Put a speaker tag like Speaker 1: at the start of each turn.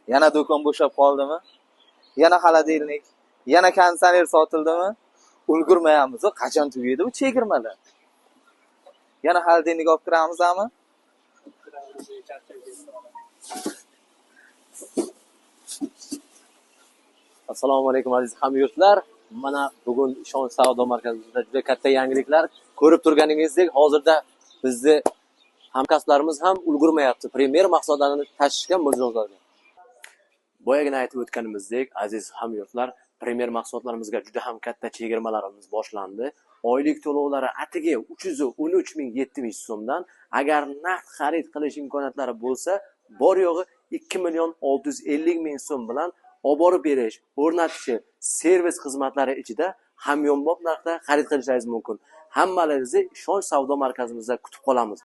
Speaker 1: Yana do'kon bo'shab qoldimi? Yana холодильник, yana konditsioner sotildimi? Ulgurmayapmiz. Qachon tugaydi bu chegirmalar? Yana холодильник olib kiramizmi?
Speaker 2: Assalomu alaykum aziz hamyurtlar. Mana bugun Ishonch savdo markazimizda juda katta yangiliklar. Ko'rib turganingizdek, hozirda bizni hamkasblarimiz ham ulgurmayapti Premier mahsulotlarini tashishga mijozlarga. Boyagina aytib o'tganimizdek, aziz hamyurtlar, Premier mahsulotlarimizga juda ham katta chegirmalarimiz boshlandi. Oylik to'lovlari atigi 313 070 so'mdan, agar naqd xarid qilish imkoniyatlari bo'lsa, bor yo'g'i 2 650 000 so'm bilan olib borib berish, o'rnatishi, servis xizmatlari ichida hamyonbop narxda xarid qilishingiz mumkin. Hammalaringizni Ishonch savdo markazimizda kutib qolamiz.